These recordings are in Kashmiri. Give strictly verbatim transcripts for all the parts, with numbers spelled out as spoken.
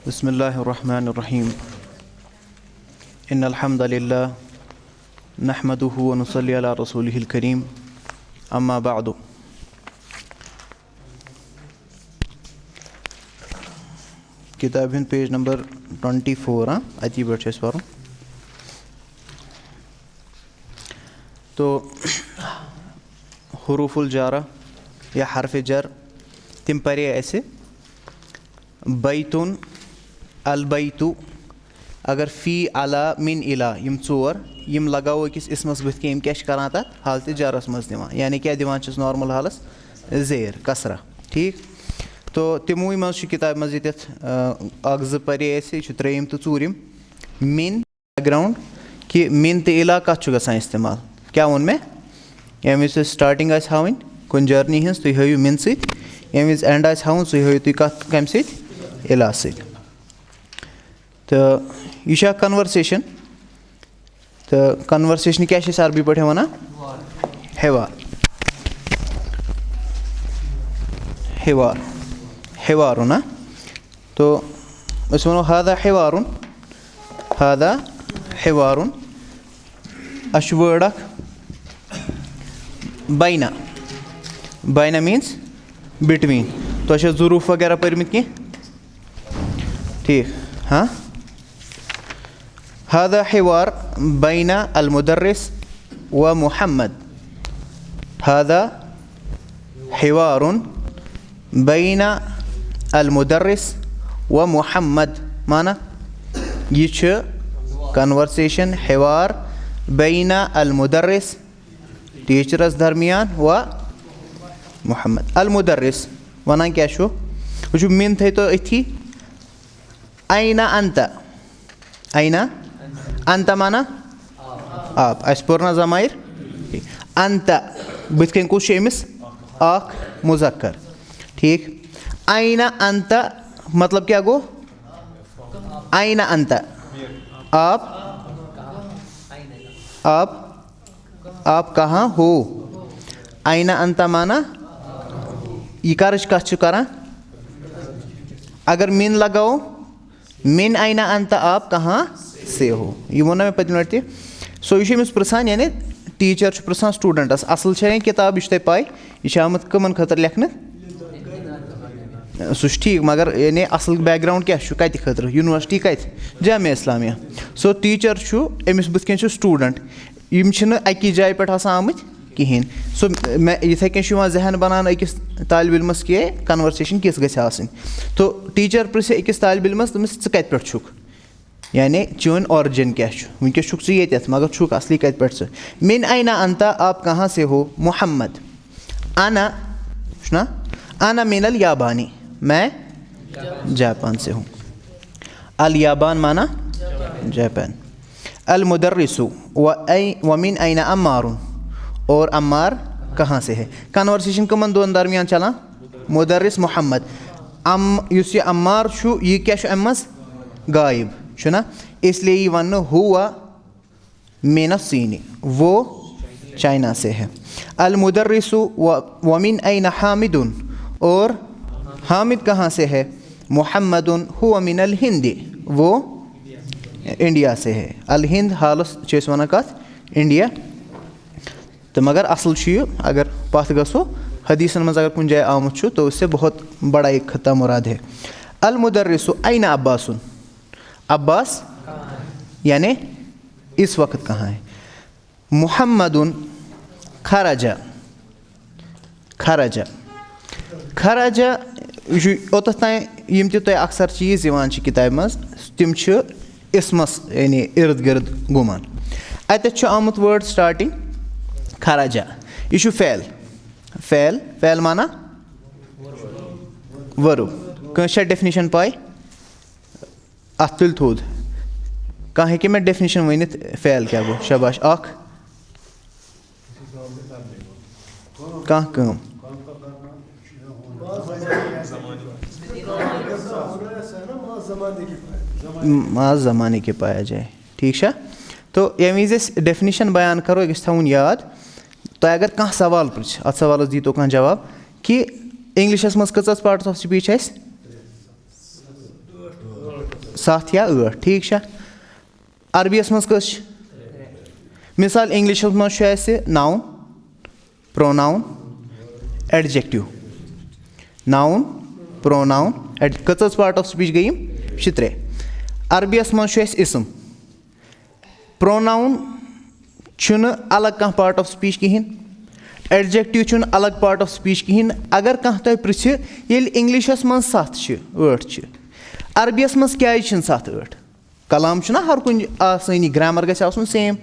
بسم الله الرحمن الرحيم. إن الحمد لله نحمده ونصلي على رسوله الكريم. أما بعد. کِتابہِ ہُنٛد page number twenty four، ہاں، اَتی پٮ۪ٹھ چھُ اَسہِ پَرُن۔ تو حروف الجارہ یا حرف جر، تِم پَرے اَسہِ۔ بیتُن، البیتُ، اگر فی، علی، من، الی، یِم ژور، یِم لگاوو أکِس اسمس بٕتھِ کَنۍ، یِم کیٛاہ چھِ کران تَتھ حالتِ جرس منٛز دِوان؟ یعنی کیٛاہ دِوان چھِس normal حالس؟ زیر، کسرہ۔ ٹھیٖک؟ تو تِموٕے منٛز چھُ کِتابہِ منٛز ییٚتٮ۪تھ، آ، اکھ زٕ پَرے اَسہِ، یہِ چھُ ترٛیٚیِم تہٕ ژوٗرِم۔ من، background، کہِ من تہٕ الی کَتھ چھُ گژھان استعمال؟ کیٛاہ ووٚن مےٚ؟ ییٚمہِ وِزِ تۄہہِ starting آسہِ ہاوٕنۍ کُنہِ journey ہٕنٛز، تُہۍ ہٲیِو من سۭتۍ، ییٚمہِ وِزِ end آسہِ ہاوُن، سُہ ہٲیِو تُہۍ کَتھ، کَمہِ سۭتۍ؟ الی سۭتۍ۔ تہٕ یہِ چھِ اَکھ conversation۔ تہٕ conversation کیٛاہ چھِ أسۍ عربی پٲٹھۍ وَنان؟ حوار۔ حوار۔ حوار، نا؟ تو أسۍ وَنو هذا حوار۔ هذا حوار۔ اَسہِ چھُ word اَکھ، بینہ۔ بینہ means between۔ تۄہہِ چھا ظروٗف وغیرہ پٔرمٕتۍ کینٛہہ؟ ٹھیٖک، ہاں؟ هذا حوار بين المدرس ومحمد۔ هذا حوار بين المدرس ومحمد۔ معنی، یہِ چھُ conversation، حوار، بین المدرس، teacherس درمیان، و محمد۔ المدرس ونان کیٛاہ چھُ؟ وٕچھِو، من تھٲیتو أتھی۔ أين أنت؟ أين أنت معنی؟ آپ۔ اَسہِ پوٚر نا ضمائر؟ أنت بٕتھِ کَنۍ کُس چھُ أمِس؟ اکھ مذکر۔ ٹھیٖک۔ أين أنت مطلب کیٛاہ گوٚو؟ أين أنت؟ آپ۔ آپ۔ آپ کہاں ہو؟ أين أنت معنی؟ یہِ کَرٕچ کَتھ چھُ کران؟ اگر من لگاوو، من أين أنت، آپ کہاں سے ہو؟ یہِ ووٚن نہ مےٚ پٔتمہِ لَٹہِ تہِ۔ So، یہِ چھُ أمِس پرٛژھان، یعنی teacher چھُ پرٛژھان studentس۔ اَصٕل چھےٚ یہِ کِتاب، یہِ چھِ تۄہہِ پَے، یہِ چھِ آمٕژ کٕمَن خٲطرٕ لیکھنہٕ؟ سُہ چھُ ٹھیٖک، مگر یعنی اَصٕل background کیٛاہ چھُ؟ کَتہِ خٲطرٕ؟ University کَتہِ؟ جامعہ اسلامیہ۔ So، teacher چھُ، أمِس بٕتھِ کَنۍ چھُ student۔ یِم چھِنہٕ اَکی جایہِ پٮ۪ٹھ آسان آمٕتۍ کِہیٖنۍ۔ So، مےٚ یِتھَے کٔنۍ چھُ یِوان ذہن بَناونہٕ أکِس طالبہِ علمَس کہِ conversation کِژھ گژھِ آسٕنۍ۔ تو teacher پرٛژھِ أکِس طالبہِ علمَس، دوٚپمَس، "ژٕ کَتہِ پٮ۪ٹھ چھُکھ؟ یعنی چٲنۍ origin کیٛاہ چھُ؟ وٕنکیٚس چھُکھ ژٕ ییٚتٮ۪تھ، مگر چھُکھ اَصلی کَتہِ پٮ۪ٹھ ژٕ؟" من أين أنت، آپ کہاں سے ہو؟ محمد۔ أنا، چھُنہ؟ أنا من اليابان، میں جاپان سے ہوں۔ الیابان معنی؟ جاپان۔ المدرس و أي-، ومن أين عمار؟ اور عمار کہاں سے ہے؟ Conversation کمن دون درمیان چلان؟ مدرس محمد۔ ام-، یُس یہِ عمار چھُ، یہِ کیٛاہ چھُ اَمہِ منٛز؟ غائب چھُنہ؟ اس لیے یہِ وَننہٕ ہوا من الصین، وہ چائنا سے ہے۔ المدرس و-، ومن أين حامد؟ اور حامد کہاں سے ہے؟ محمد هو من الهند، وہ انڈیا سے ہے۔ الہند حالس چھِ أسۍ وَنان کَتھ؟ انڈیا۔ تہٕ مگر اَصٕل چھُ یہِ، اگر پَتھ گژھو، حدیثن منٛز اگر کُنہِ جایہِ آمُت چھُ، تو اس سے بہت بڑا ایک خطہ مراد ہے۔ المدرس أين عباس؟ عباس یعنی اس وقت کہاں ہے؟ محمد خرج۔ خرج۔ خرج، یہِ چھُ اوٚتَتھ تام یِم تہِ تۄہہِ اکثر چیٖز یِوان چھِ کِتابہِ منٛز، تِم چھِ اسمس یعنی ارد گرد گُمان۔ اَتٮ۪تھ چھُ آمُت word starting خرج۔ یہِ چھُ فعل۔ فعل، فعل معنی؟ Verb۔ کٲنٛسہِ چھا definition پاے؟ اَتھ تُلۍ تھوٚد۔ کانٛہہ ہیٚکہِ مےٚ definition ؤنِتھ، فعل کیٛاہ گوٚو؟ شاباش۔ اکھ، کانٛہہ کٲم۔ ما زمانے کے پایا جائے۔ ٹھیٖک چھا؟ تو ییٚمہِ وِزِ أسۍ definition بیان کرو، یہِ گژھِ تھاوُن یاد۔ تۄہہِ اگر کانٛہہ سوال پرٛژھِ، اَتھ سوالَس دیٖتو کانٛہہ جواب کہِ English منٛز کۭژاہ parts of speech چھِ اَسہِ؟ ستھ یا ٲٹھ، ٹھیٖک چھا؟ عربیَس منٛز کٔژ چھِ؟ مثال، English-س منٛز چھُ اَسہِ noun، pronoun، adjective۔ Noun، pronoun، ad-، کٔژ حظ part of speech گٔے یِم؟ یِم چھِ ترٛےٚ۔ عربیَس منٛز چھُ اَسہِ اسم۔ Pronoun چھُنہٕ الگ کانٛہہ part of speech کِہیٖنۍ، adjective چھُنہٕ الگ part of speech کِہیٖنۍ۔ اگر کانٛہہ تۄہہِ پرٛژھِ، ییٚلہِ English-س منٛز ستھ چھِ، ٲٹھ چھِ، عربیَس منٛز کیٛازِ چھِنہٕ ستھ ٲٹھ؟ کلام چھُنہ ہر کُنہِ آسٲنی، grammar گژھِ آسُن same۔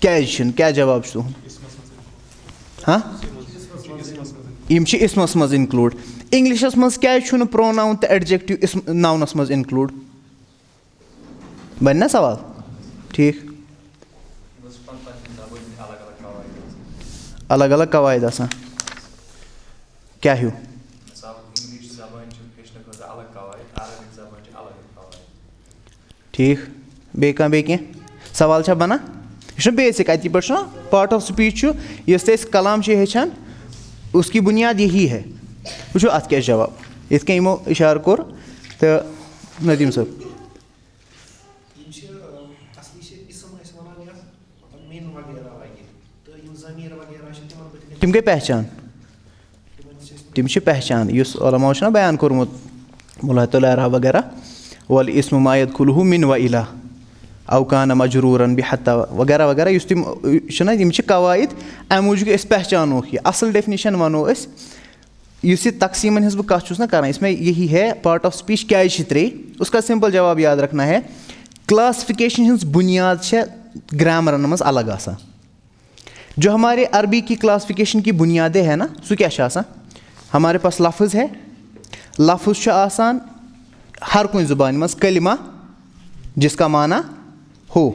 کیٛازِ چھِنہٕ؟ کیٛاہ جواب چھُ تُہُنٛد؟ ہاں؟ یِم چھِ اسمَس منٛز include۔ English-س منٛز کیٛازِ چھُنہٕ pronoun تہٕ adjective اسم، noun-س منٛز include؟ بَنہِ نا سوال؟ ٹھیٖک۔ الگ الگ قواعد آسان۔ کیٛاہ ہیوٗ؟ ٹھیٖک۔ بیٚیہِ کانٛہہ، بیٚیہِ کینٛہہ سوال چھا بنان؟ یہِ چھُنہٕ basic، اَتی پٮ۪ٹھ چھُنہ part of speech چھُ، یُس تہِ أسۍ کلام چھِ ہیٚچھان، اس کی بنیاد یہی ہے۔ وٕچھِو اَتھ کیٛاہ چھُ جواب، یِتھ کٔنۍ یِمو اِشارٕ کوٚر تہٕ ندیٖم صٲب۔ یِم چھِ، اَ، اَصلی چھِ اسم أسۍ وَنان یَتھ، مطلب، مِن وغیرہ لَگہِ۔ تہٕ یِم ضمیٖر وغیرہ چھِ، تِمَن پٮ۪ٹھ کیٛاہ تِم گٔے پہچان۔ تِمَن چھِ أسۍ تِم چھِ پہچان، یُس علماء چھُنہ بیان کوٚرمُت، ملحۃ الإعراب وغیرہ، والاسم ما يدخله من وإلى أو كان مجرورا بحتى وغیرہ وغیرہ، یُس تِم چھِنہ، یِم چھِ قواعد، اَمہِ موٗجوٗب أسۍ پہچانوکھ یہِ۔ اَصٕل definition وَنو أسۍ، یُس یہِ تقسیٖمَن ہٕنٛز بہٕ کَتھ چھُس نہ کَران، اس میں یہی ہے part of speech کیٛازِ چھِ ترٛے، اس کا simple جواب یاد رکھنا ہے۔ Classification ہٕنٛز بُنیاد چھےٚ گرٛامرَن منٛز الگ آسان۔ جو ہمارے عربی کی classification کی بنیادیں ہے نا، سُہ کیٛاہ چھُ آسان؟ ہمارے پاس لفظ ہے، لفظ چھُ آسان ہر کُنہِ زُبانہِ منٛز کلمہ جس کا معنی ہو،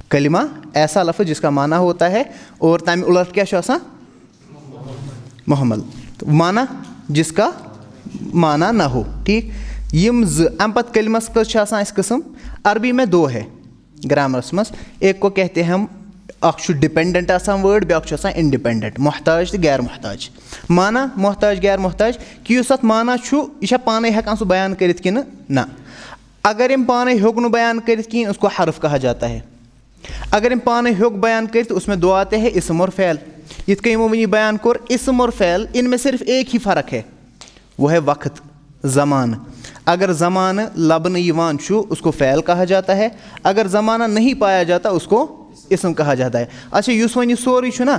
کلمہ ایسا لفظ جس کا معنی ہوتا ہے، اور تَمہِ اُلٹ کیٛاہ چھُ آسان؟ مہمل۔ معنی جس کا معنی نہ ہو، ٹھیٖک۔ یِم زٕ، اَمہِ پَتہٕ کلمس کٔژ چھِ آسان اَسہِ قٕسم؟ عربی میں دو ہے گرٛامرس منٛز، ایک کو کہتے ہیں ہم، اکھ چھُ dependent آسان word، بیٛاکھ چھُ آسان independent، محتاج تہٕ غیر محتاج۔ معنی محتاج، غیر محتاج، کہِ یُس اَتھ معنی چھُ، یہِ چھا پانے ہٮ۪کان سُہ بیان کٔرِتھ کِنہٕ نہ؟ اگر أمۍ پانے ہیوٚک نہٕ بیان کٔرِتھ کِہیٖنۍ، اس کو حرف کہا جاتا ہے۔ اگر أمۍ پانے ہیوٚک بیان کٔرِتھ، اس میں دو آتے ہیں، اسم اور فعل۔ یِتھ کٔنۍ یِمو وٕنی بیان کوٚر، اسم اور فعل، ان میں صرف ایک ہی فرق ہے، وہ ہے وقت، زمانہٕ۔ اگر زمانہٕ لبنہٕ یِوان چھُ، اس کو فعل کہا جاتا ہے۔ اگر زمانہ نہیں پایا جاتا، اس کو اسم کہا جاتا ہے۔ اچھا، یُس وۄنۍ یہِ سورُے چھُ نا،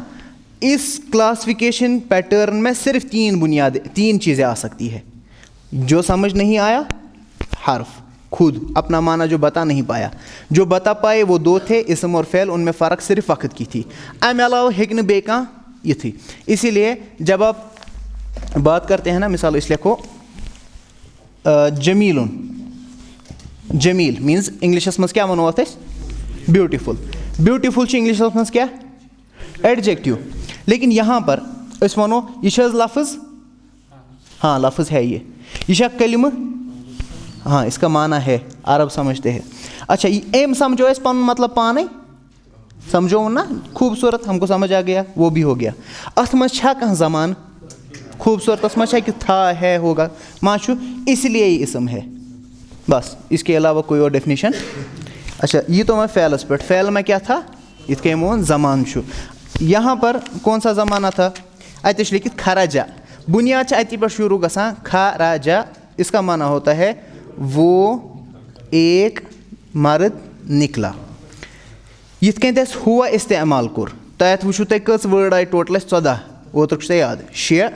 اس classification pattern میں صرف تین بنیاد، تین چیزیں آ سکتی ہے۔ جو سمجھ نہیں آیا، حرف خود اپنا معنی جو بتا نہیں پایا، جو بتا پائے وہ دو تھے، اسم اور فعل، ان میں فرق صرف وقت کی تھی۔ امہِ علاوٕ ہیٚکہِ نہٕ بیٚیہِ کانٛہہ یِتھٕے۔ اسی لیے جب آپ بات کرتے ہیں نا، مثال أسۍ لیکھو، آ، جمیٖلُن۔ جمیٖل means English-س منٛز کیٛاہ وَنو اَتھ أسۍ؟ Beautiful۔ Beautiful چھُ English-س منٛز کیٛاہ؟ Adjective۔ لیکن یہاں پر أسۍ وَنو، یہِ چھِ حظ لفظ؟ ہاں، لفظ ہے یہ۔ یہ چھا کلمہ؟ ہاں، اس کا معنی ہے، عرب سمجھتے ہیں۔ اچھا، یہ ایم سمجھو اس پن مطلب پانے؟ سمجھو نا؟ خوبصورت، ہم کو سمجھ آ گیا، وہ بھی ہو گیا۔ اتھ منٛز چھا کانٛہہ زمان؟ خوبصورتس منٛز چھا کہ تھا ہے ہوگا؟ ما چھُ، اس لیے یہ اسم ہے۔ بس، اس کے علاوہ کوئی اور definition؟ اچھا، یہ تو میں فعلس پہ، فعل میں کیا تھا؟ یِتھ کٔنۍ ووٚن زمان چھُ۔ یہاں پر کون سا زمانہ تھا؟ اَتہِ چھُ لیکھِتھ خرجہ۔ بُنیاد چھِ اَتی پٮ۪ٹھ شروٗع گژھان، خرجہ، اس کا معنی ہوتا ہے وہ ایک مرد نکلا۔ یِتھ کٔنۍ تہِ اَسہِ ہوا استعمال کوٚر، تۄہہِ اَتھ وٕچھِو تۄہہِ کٔژ word آیہِ total اَسہِ؟ ژۄداہ۔ اوترُک چھُ تۄہہِ یاد، شےٚ،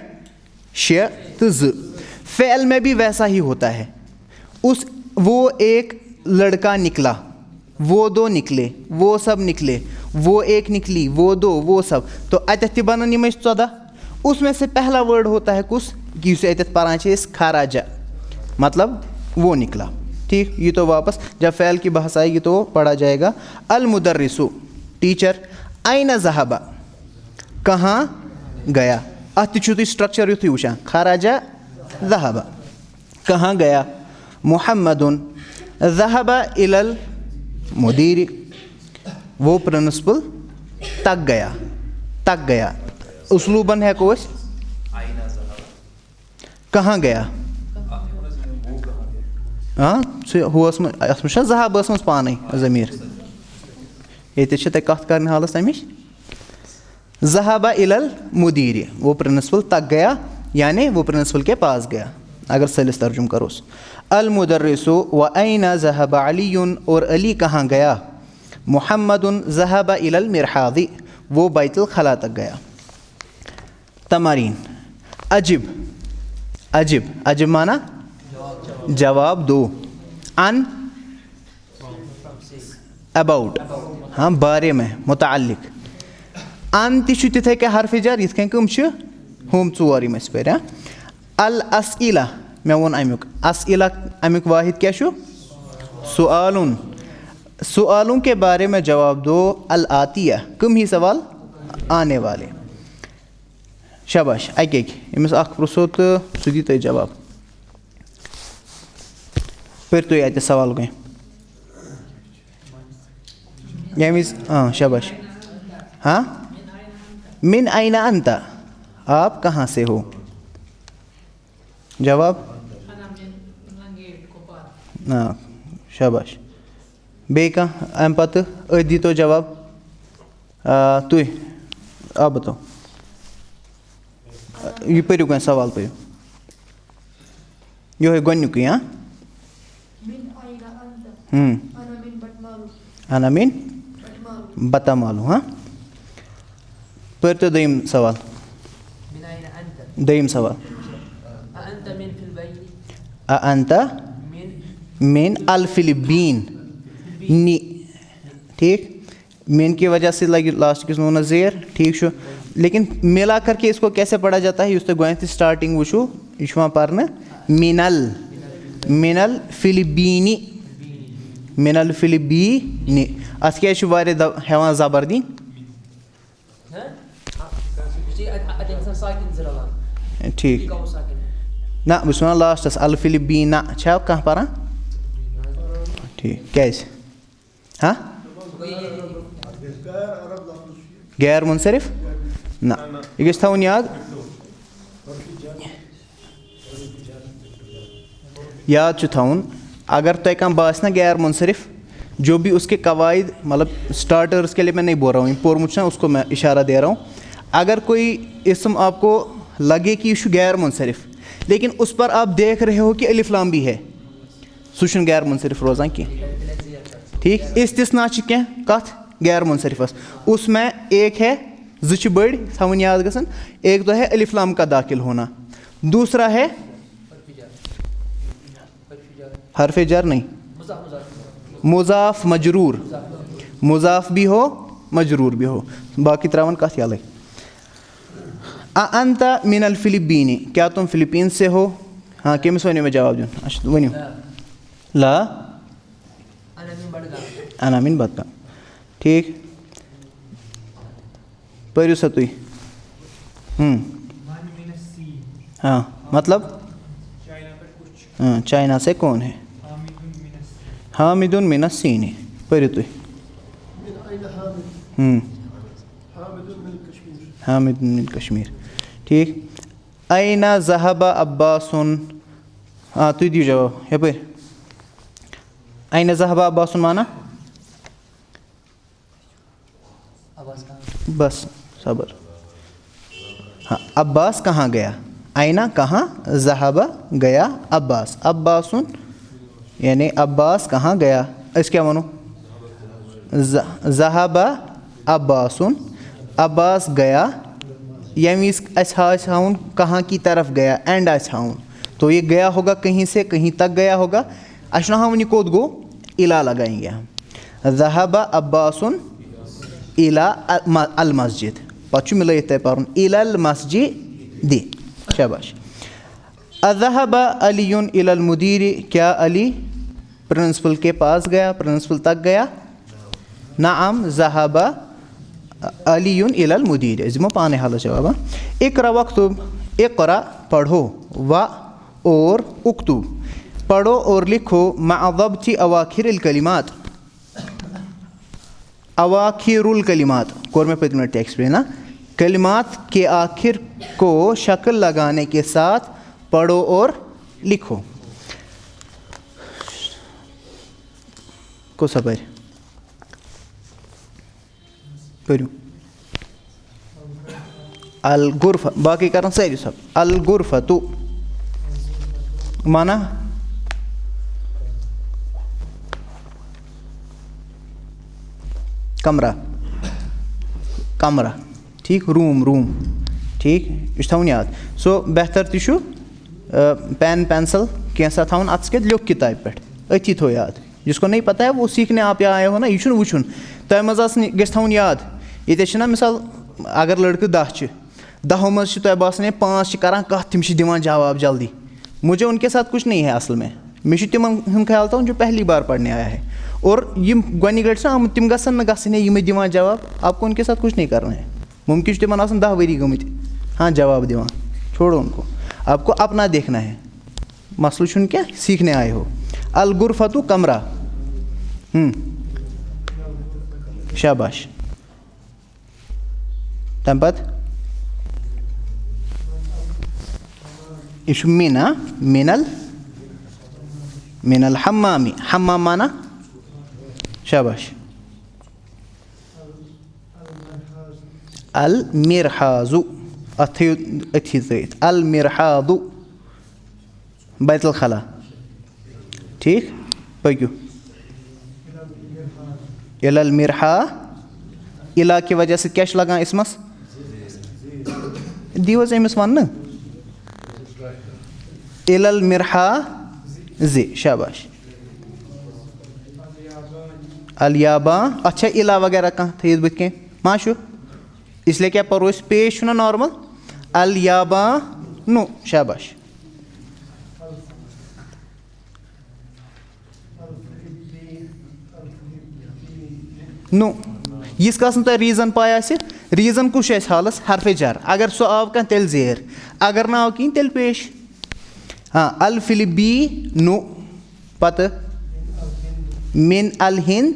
شےٚ تہٕ زٕ۔ فعل میں بھی ویسا ہی ہوتا ہے۔ اس، وہ ایک لڑکا نکلا، وہ دو نکلے، وہ سب نکلے، وہ ایک نکلی، وہ دو، وہ سب۔ تو اتتھ تہِ بنن یِمے ژۄداہ۔ اس میں سے پہلا word ہوتا ہے کُس؟ کہ یُس اتتھ پران چھِ أسۍ، خرج، مطلب وہ نکلا۔ ٹھیک، یہ تو واپس جب فعل کی بحث آئے گی تو وہ پڑھا جائے گا۔ المدرس، teacher، أين ذهب؟ کہاں گیا؟ اتھ تہِ چھُو تُہۍ structure یُتھُے وٕچھان، خرج، ذهب۔ کہاں گیا؟ محمد ذهب إلى المدير۔ وہ پرنسپل تک گیا، تک گیا۔ اسلوباً ہٮ۪کو أسۍ کہاں گیا؟ ہاں، سُہ ہُہ اوس مہ-، اَتھ منٛز چھا ذہب ٲسمٕژ پانَے ضمیٖر؟ ییٚتہِ چھِ تۄہہِ کَتھ کَرنہِ حالَس تَمِچ۔ ذہب الی المدیٖرِ، وہ پرنسپل تک گیا، یعنی وہ پرنسپل کے پاس گیا، اگر سٲلِس ترجمہٕ کَروس۔ المدرس و این ذہب علی، اور علی کہاں گیا؟ محمد ذہب الی المرحاض، وہ بیت الخلا تک گیا۔ تمارین۔ اجب۔ اجب۔ اجب معنی؟ جواب دو۔ ان، اباؤٹ۔ ہاں، بارے میں، متعلق۔ ان تہِ چھُ تِتھے کٔنۍ حرف جر، یِتھ کٔنۍ کٕم چھِ؟ ہُم ژور یِم اَسہِ پٔرۍ، ہاں۔ الاسئلہ، مےٚ ووٚن اَمیُک۔ اسئلہ، اَمیُک واحد کیٛاہ چھُ؟ سؤالُن۔ سؤالوں کے بارے میں جواب دو الآتیہ۔ کٕم ہی سوال؟ آنے والے۔ شاباش، اَکہِ اَکہِ۔ أمِس اَکھ پرٛژھو تہٕ سُہ دی تۄہہِ جواب۔ پٔرۍ تُہۍ اَتہِ سوال کینٛہہ۔ ییٚمہِ وِزِ، آ، شاباش۔ ہاں؟ من این انت؟ آپ کہاں سے ہو؟ جواب؟ آ، شاباش۔ بیٚیہِ کانٛہہ اَمہِ پَتہٕ؟ أتھۍ دیٖتو جواب۔ آ، تُہۍ، آ، بہٕ تو۔ یہِ پٔرِو کانٛہہ سوال، پٔرِو۔ یِہوٚے گۄڈٕنیُکُے، ہاں؟ من أين أنت؟ ہُم۔ أنا من بتمالو۔ أنا من بتمالو۔ بتمالو، ہاں؟ پٔرۍتو دوٚیِم سوال۔ من أين أنت؟ دوٚیِم سوال۔ أأنت من فلبين؟ أأنت من من الفلبين؟ نی۔ ٹھیٖک۔ من کی وجہ سے لگی لاسٹ کِس نوٗنَس زیر، ٹھیٖک چھُ۔ لیکن ملا کر کے اس کو کیسے پڑھا جاتا ہے؟ یُس تۄہہِ گۄڈٕنٮ۪تھٕے سٹارٹنگ وٕچھو، یہِ چھُ یِوان پَرنہٕ مِنَل، مِنَل فِلِبیٖنِ، مِنَل فِلِبیٖنِ۔ اَتھ کیٛازِ چھُ واریاہ دَ-، ہٮ۪وان زبر دِنۍ؟ ہہ؟ یہِ چھِ اَتہِ، اَتہِ آسان ساکِن زٕ رَلان۔ ٹھیٖک۔ یہِ گوٚو ساکِن۔ نہ، بہٕ چھُس وَنان لاسٹَس الفِلِبیٖنَ، چھا کانٛہہ پَران؟ ٹھیٖک، کیٛازِ؟ ہاں؟ غیر منصرف؟ نہ۔ یہِ گژھِ تھاوُن یاد۔ یاد چھُ تھاوُن، اگر تۄہہِ کانٛہہ باسہِ نا غیر منصرف، جو بھی اس کے قواعد، مطلب، اسٹارٹرس کے لیے میں نہیں بول رہا ہوں، یہِ پوٚرمُت چھُ نا، اس کو میں اشارہ دے رہا ہوں۔ اگر کوئی اسم آپ کو لگے کہ یہ شو غیر منصرف، لیکن اس پر آپ دیکھ رہے ہو کہ الف لام بھی ہے، سُہ چھُنہٕ غیر منصرف روزان کینٛہہ۔ ٹھیٖک؟ استثنا چھِ کینٛہہ کَتھ غیر منصرفَس۔ اس میں ایک ہے، زٕ چھِ بٔڑۍ تھاوٕنۍ یاد گژھن۔ ایک تو ہے الف لام کا داخل ہونا، دوسرا ہے حرف جر نہیں، مضاف مجرور، مضاف بھی ہو، مجرور بھی ہو، باقی ترٛاوان کَتھ یَلَے۔ اَأَنْتَ مِنَ الْفِلِپِّينِ؟ کیا تم فلپین سے ہو؟ ہاں، کٔمِس ؤنِو مےٚ جواب دیُن؟ اچھا، ؤنِو۔ لا۔ انا من بڈگام۔ انا من بڈگام۔ ٹھیٖک۔ پٔرِو سا تُہۍ۔ ہُم۔ من من الصين۔ ہاں، مطلب؟ چائنا پٮ۪ٹھ کُس چھُ؟ ہاں، چائنا سے کون ہے؟ حامد من الصين۔ حامد من الصين۔ پٔرِو تُہۍ۔ من أين حامد؟ ہُم۔ حامد من کشمیر۔ حامد من کشمیر۔ ٹھیٖک۔ أين ذهب عباس؟ آ، تُہۍ دِیِو جواب یَپٲرۍ۔ أين ذهب عباس معنی؟ عباس کہاں؟ بس، صبر۔ ہاں، عباس کہاں گیا؟ أين کہاں؟ ذهب گیا عباس۔ عباس، یعنی عباس کہاں گیا؟ أسۍ کیٛاہ وَنو؟ ذ-، ذهب عباس، عباس گیا۔ ییٚمہِ وِزِ اَسہِ آسہِ ہاوُن کہاں کی طرف گیا، اینڈ آسہِ ہاوُن، تو یہ گیا ہوگا کہیں سے، کہیں تک گیا ہوگا۔ اَسہِ چھُنہ ہاوُن یہِ کوٚت گوٚو، اِلی لگائیں گے ہم۔ ذهب عباس إلى الم-، المسجد۔ پَتہٕ چھُ مِلٲیِتھ تۄہہِ پَرُن، إلى المسجد۔ شاباش۔ أذهب علي إلى المدير؟ کیا علی پرنسپل کے پاس گیا، پرنسپل تک گیا؟ نعم ذهب علي إلى المدير۔ أسۍ دِمو پانے حالس جواب، ہاں۔ اقرأ واكتب، اقرأ پڑھو، و اور اكتب پڑھو اور لکھو، مع ضبط أواخر الكلمات۔ أواخر الكلمات کوٚر مےٚ پٔتمہِ لٹہِ ایکسپلین، نا؟ کلمات کے آخر کو شکل لگانے کے ساتھ پڑھو اور لکھو۔ کُس سا پَرِ؟ پٔرِو۔ الغرفہ، باقٕے کَرَن سٲری سب۔ الغرفہ تو معنی کمرہ، کمرہ، ٹھیٖک، روٗم، روٗم، ٹھیٖک، یہِ چھُ تھاوُن یاد۔ سو بہتر تہِ چھُ، آ، پین، پینسل، کینٛژھا تھاوُن اَتھَس کٮ۪تھ، لیوٚکھ کِتابہِ پٮ۪ٹھ، أتھی تھٲو یاد۔ جس کو نہیں پتہ ہے، وہ سیکھنے آپ یہاں آئے ہو نا، یہِ چھُنہٕ وٕچھُن۔ تۄہہِ منٛز آسہِ نہٕ، گژھِ تھاوُن یاد۔ ییٚتہِ چھِنہ مثال، اگر لڑکہٕ دَہ چھِ، دَہو منٛز چھِ تۄہہِ باسان ہے پانٛژھ چھِ کران کَتھ، تِم چھِ دِوان جواب جلدی۔ مجھے ان کے ساتھ کچھ نہیں ہے اصل میں۔ مےٚ چھُ تِمن ہُنٛد خیال تھاوُن جو پہلی بار پڑھنے آیا ہے۔ اور یِم گۄڈٕنِکۍ لٹہِ چھِنہ آمٕتۍ، تِم گژھن نہٕ گژھٕنۍ ہے یِمے دِوان جواب۔ آپ کو ان کے ساتھ کچھ نہیں کرنا ہے۔ ممکن چھُ تِمن آسن دَہ ؤری گٔمٕتۍ، ہاں، جواب دِوان۔ چھوڑو ان کو۔ آپ کو اپنا دیکھنا ہے۔ مسئلہٕ چھُنہٕ کینٛہہ، سیکھنے آئے ہو۔ الغرفۃ کمرہ۔ ہم۔ شاباش۔ تَمہِ پتہٕ یہِ چھُ من، ہا؟ من ال-، من الحمامی۔ حمام معنی؟ شاباش۔ المرحاض۔ اَتھ تھٲیِو أتھی ترٛٲیِتھ۔ المرحاض۔ بیت الخلا۔ ٹھیٖک؟ پٔکِو۔ اِلَل مِرحا۔ اِلا کہِ وجہ سۭتۍ کیٛاہ چھُ لگان اِسمَس؟ دِیِو حظ أمِس وَننہٕ۔ اِلَل مِرحا زِ۔ شاباش۔ الیابان۔ اَتھ چھا اِلا وغیرہ کانٛہہ تھٲیِتھ بٕتھِ کَنۍ؟ ما چھُ؟ اس لیے کیٛاہ پَرو أسۍ؟ پیش چھُنہ نارمل؟ الیابانُ۔ شاباش۔ نُ۔ یِژھ کَس نہٕ تۄہہِ ریٖزن پاے آسہِ، ریٖزن کُس چھُ اَسہِ حالس؟ حرفِ جر۔ اگر سُہ آو کانٛہہ، تیٚلہِ زیر، اگر نہٕ آو کِہیٖنۍ، تیٚلہِ پیش۔ ہاں، الفِلبی نُ۔ پتہٕ من الہِند،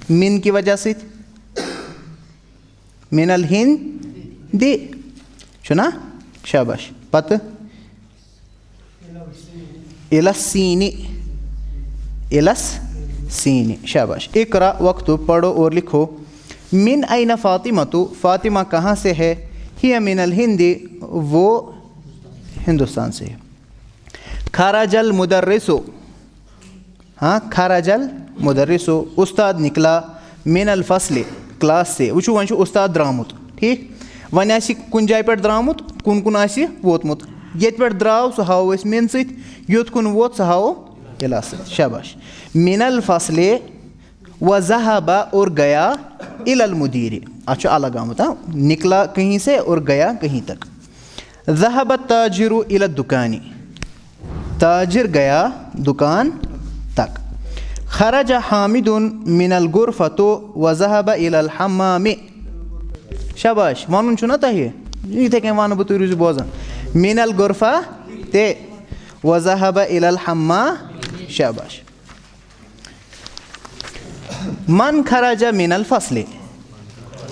من کہِ وجہ سۭتۍ۔ من الہِند۔ چھُنہ؟ شاباش۔ پتہٕ؟ الس سیٖنہِ۔ الس سیٖنہِ۔ شاباش۔ اقرا واکتب، پڑھو اور لکھو۔ من این فاطمہ تو، فاطمہ کہاں سے ہے؟ ہی من الہند، وہ ہندوستان سے ہے۔ خرج المدرس، ہاں، خرج المدرس، استاد نکلا، من الفصل، کلاس سے۔ وٕچھِو، وۄنۍ چھُ استاد درٛامُت، ٹھیٖک؟ وۄنۍ آسہِ کُنہِ جایہِ پٮ۪ٹھ درٛامُت، کُن کُن آسہِ ووتمُت۔ ییٚتہِ پٮ۪ٹھ درٛاو، سُہ ہاوو أسۍ من سۭتۍ، یوٚت کُن ووت، سُہ ہاوو اِلا سۭتۍ۔ شاباش۔ من الفصل و ذهب، اور گیا، الی المدیر۔ اَتھ چھُ الگ آمُت، ہاں؟ نکلا کہیں سے اور گیا کہیں تک۔ ذهب التاجر الی الدکان۔ تاجر گیا دکان تک۔ خرج حامد من الغرفة و ذهب الی الحمام۔ شاباش، وَنُن چھُنہ تۄہہِ؟ یِتھَے کٔنۍ وَنہٕ بہٕ، تُہۍ روٗزِو بوزان۔ من الغرفة تہِ و ذهب الی الحمام۔ شاباش۔ من خرج من الفصل۔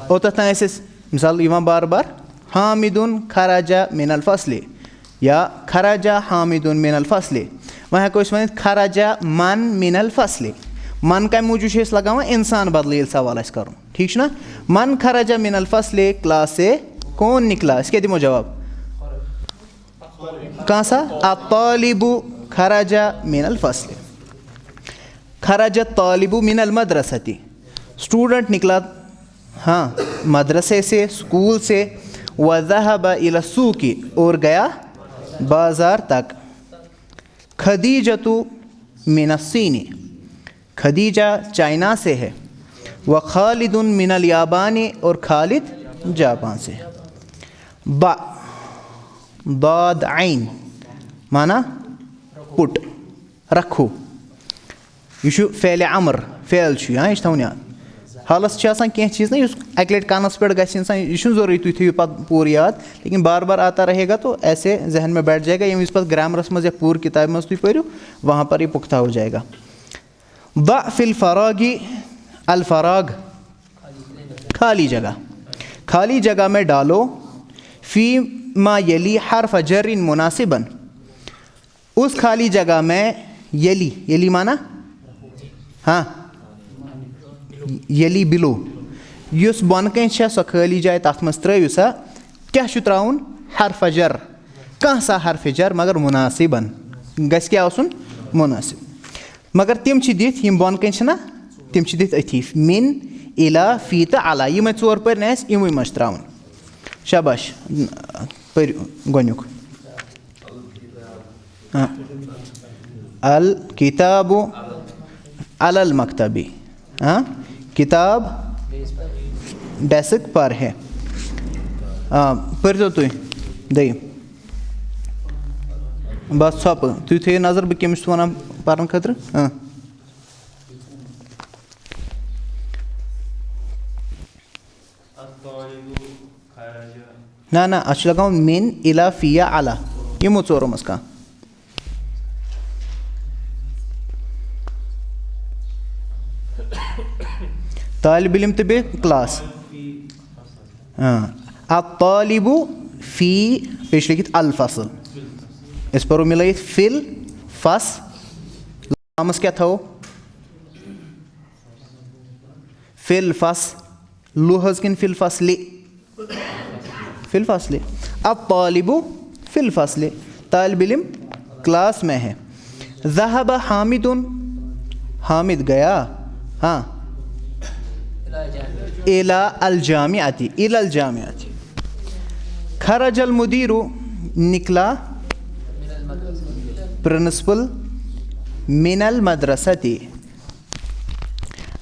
اوٚتَتھ تام ٲسۍ أسۍ مثال یِوان بار بار، حامد خرج من الفصل یا خرج حامد من الفصل۔ وۄنۍ ہٮ۪کو أسۍ ؤنِتھ خرج من من الفصل۔ من کَمہِ موٗجوٗب چھِ أسۍ لگاوان؟ اِنسان بدلہٕ ییٚلہِ سوال آسہِ کَرُن، ٹھیٖک چھُنہ؟ من خرج من الفصل، کلاس سے کون نکلا؟ أسۍ کیٛاہ دِمو جواب؟ کانٛہہ سا؟ الطالب خرج من الفصل۔ خرج الطالب من المدرسة۔ اسٹوڈنٹ نکلا، ہاں، مدرسے سے، اسکول سے۔ وذهب الى السوق، اور گیا بازار تک۔ خدیجة من الصین۔ خدیجہ چائنا سے ہے۔ وخالد من الیابان، اور خالد جاپان سے ہے۔ با، ضاد عین، معنی پُٹ، رکھو۔ یہِ چھُ فعلِ امر، فعل چھُ یہِ، ہاں، یہِ چھُ تھاوُن یاد۔ حالس چھِ آسان کینٛہہ چیٖز نہ، یُس اَکہِ لٹہِ کَنس پٮ۪ٹھ گژھِ اِنسان، یہِ چھُنہٕ ضروٗری تُہۍ تھٲیِو پتہٕ پوٗرٕ یاد، لیکن بار بار آتا رہے گا تو ایسے ذہن میں بیٹھ جائے گا، ییٚمہِ وِزِ پتہٕ گرامرس منٛز یا پوٗرٕ کتابہِ منٛز تُہۍ پٔرِو، وہاں پر یہ پختہ ہو جائے گا۔ ضع فی الفراغ، الفراغ، خالی جگہ، خالی جگہ میں ڈالو، فی ما یلی حرف جر مناسبا، اس خالی جگہ میں یلی، یلی معنی؟ ہاں، یلی بِلو، یُس بۄنہٕ کَنہِ چھےٚ سۄ خٲلی جاے، تَتھ منٛز ترٛٲوِو سا۔ کیٛاہ چھُ ترٛاوُن؟ حرف جر۔ کانٛہہ سا حرف جر، مگر مُناسِبن۔ گژھِ کیٛاہ آسُن؟ مُنٲسِب۔ مگر تِم چھِ دِتھ، یِم بۄنہٕ کَنہِ چھِنہ، تِم چھِ دِتھ أتھی۔ مِن، اِلا، فی تہٕ علا۔ یِمَے ژور پٔرۍ نہٕ اَسہِ، یِموٕے منٛز چھِ ترٛاوٕنۍ۔ شاباش۔ پٔرِو گۄڈٕنیُک۔ ہاں۔ الکتاب علی المکتبی۔ ہاں؟ کتاب ڈیسک پر ہے۔ آ، پٔرۍتو تُہۍ۔ دٔیِم۔ بس ژھۄپہٕ۔ تُہۍ تھٲیِو نظر، بہٕ کٔمِس چھُس وَنان پَرنہٕ خٲطرٕ۔ آ۔ نہ، نہ، اَتھ چھُ لگاوُن مِن، اِلا، فی یا علا۔ یِمو ژورو منٛز کانٛہہ۔ طالب علم تہٕ بیٚیہِ کلاس۔ آ۔ الطالب فی، بیٚیہِ چھُ لیکھِتھ الفصل۔ أسۍ پَرو مِلٲیِتھ فی الفصل۔ لامَس کیٛاہ تھاوو؟ فی الفصل۔ لو حظ کِنہٕ فی الفصلِ؟ فی الفصلِ۔ الطالب فی الفصلِ۔ طالب علم کلاس میں ہے۔ ذہب حامد، حامد گیا۔ ہاں۔ الی الجامعۃ، الی الجامعۃ۔ خرج المدیر، نکلا پرنسپل، من المدرسۃ۔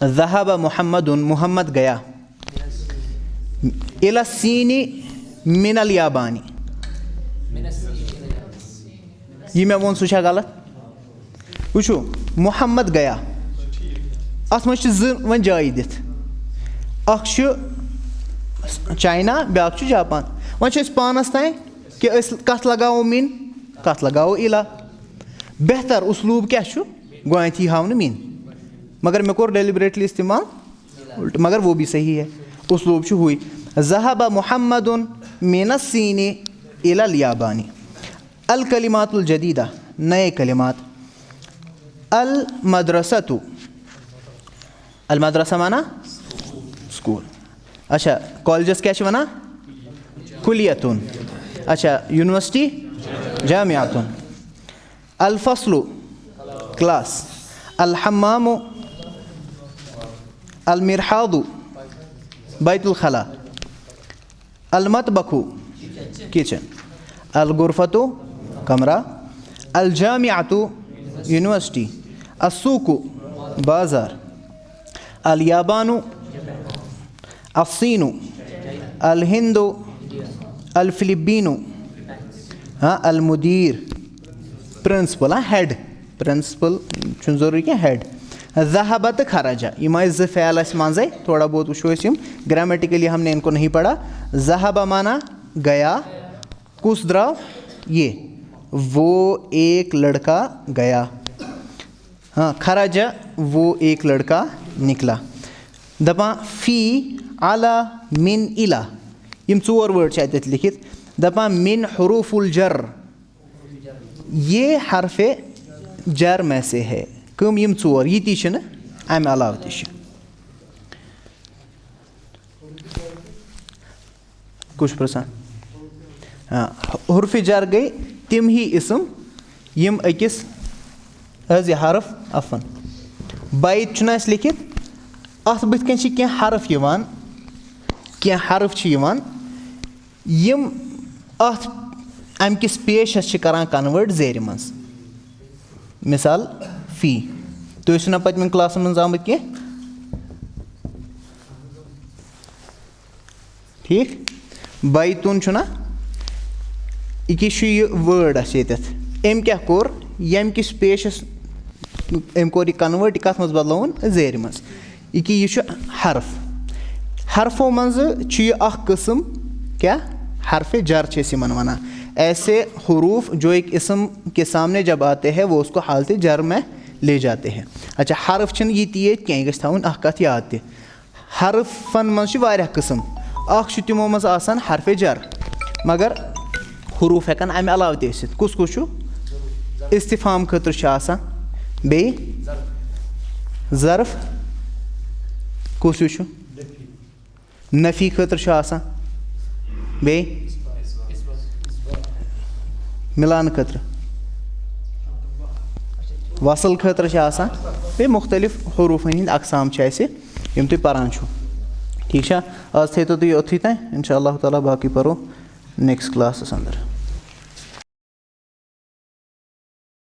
ذہب محمد، محمد گیا۔ الی الصین من الیابان۔ یہِ مےٚ ووٚن، سُہ چھا غلط؟ وٕچھِو، محمد گیا، اَتھ منٛز چھِ زٕ وۄنۍ جایہِ دِتھ۔ اَکھ چھُ چاینا، بیٛاکھ چھُ جاپان۔ وۄنۍ چھُ اَسہِ پانَس تام کہِ أسۍ کَتھ لگاوو مِن، کَتھ لگاوو اِلا۔ بہتر اُسلوٗب کیٛاہ چھُ؟ گۄڈٕنٮ۪تھٕے ہاونہٕ مِن۔ مگر مےٚ کوٚر deliberately استعمال الٹہٕ، مگر وہ بھی صحیح ہے۔ اُسلوٗب چھُ ہُے۔ ذہب محمد من الصین الی الیابان۔ الکلمات الجدیدہ، نئے کلمات۔ المدرسۃ، المدرسہ معنی سکول۔ اچھا، کالجس کیٛاہ چھِ وَنان؟ کلیتن۔ اچھا، یونیورسٹی؟ جامعتن۔ الفصل، کلاس۔ الحمام، المرحاض، بیت الخلا۔ المطبخ، کچن۔ الغرفۃ، کمرہ۔ الجامعۃ، یونیورسٹی۔ السوق، بازار۔ الیابان، الصین۔ الہند، الفلپین۔ ہاں، المدیر، پرنسپل، ہاں، ہیڈ۔ پرنسپل چھُنہٕ ضروٗری کینٛہہ، ہیڈ۔ ذہب تہٕ خرج، یِم آیہِ زٕ فعل اَسہِ منٛزَے، تھوڑا بہت وٕچھو أسۍ یِم۔ Grammatically ہم نے ان کو نہیں پڑھا۔ ذہب معنی گیا، کُس درٛاو؟ یہِ۔ وہ ایک لڑکا گیا۔ ہاں، خرج، وہ ایک لڑکا نکلا۔ دَپان فی، علی، من، الی۔ یِم ژور word چھِ اَتٮ۪تھ لیکھِتھ۔ دَپان من حروف الجر۔ یہ حرف جر میں سے ہے۔ کٕم یِم ژور؟ یہِ تہِ چھِنہٕ، اَمہِ علاوٕ تہِ چھِ۔ کُس چھُ پرٛژھان؟ ہاں، حرف جر گٔے تِم ہی اسم یِم أکِس، حظ، یہِ حرف افن۔ بیت چھُنہٕ اَسہِ لیکھِتھ، اَتھ بٕتھِ کَنۍ چھِ کینٛہہ حرف یِوان، کینٛہہ حرف چھِ یِوان، یِم اَتھ، اَمہِ کِس پیشَس چھِ کَران convert زیرِ منٛز۔ مثال، فی۔ تُہۍ ٲسِو نہ پٔتمٮ۪ن کلاسَن منٛز آمٕتۍ کینٛہہ؟ ٹھیٖک؟ بیتُن چھُنہ؟ یہِ کیٛاہ چھُ یہِ word اَسہِ ییٚتٮ۪تھ؟ أمۍ کیٛاہ کوٚر؟ ییٚمہِ کِس پیشَس أمۍ کوٚر یہِ convert، یہِ کَتھ منٛز بدلووُن؟ زیرِ منٛز۔ یہِ کہِ یہِ چھُ حرف۔ حرفو منٛزٕ چھُ یہِ اَکھ قٕسٕم، کیٛاہ؟ حرف جر چھِ أسۍ یِمَن وَنان۔ ایسے حروف جو ایک اسم کے سامنے جب آتے ہیں، وہ اس کو حالت جر میں لے جاتے ہیں۔ اچھا، حرف چھِنہٕ یہِ تہِ ییٚتہِ کینٛہہ، یہِ گژھِ تھاوُن اَکھ کَتھ یاد تہِ۔ حرفن منٛز چھِ واریاہ قٕسم۔ اکھ چھُ تِمو منٛز آسان حرف جر، مگر حروف ہٮ۪کن امہِ علاوٕ تہِ ٲسِتھ۔ کُس کُس چھُ؟ استفہام خٲطرٕ چھُ آسان، بیٚیہِ ظرف، کُس ہیوٗ چھُ؟ نفی خٲطرٕ چھُ آسان، بیٚیہِ مِلان خٲطرٕ، وصل خٲطرٕ چھِ آسان، بیٚیہِ مُختٔلِف حروٗفَن ہِنٛدۍ اقسام چھِ اَسہِ، یِم تُہۍ پَران چھُو۔ ٹھیٖک چھا؟ آز تھٲیتو تُہۍ یوٚتتھٕے تام، اِنشاء اللہ تعالیٰ باقٕے پَرو نیکسٹ کلاسَس اَندَر۔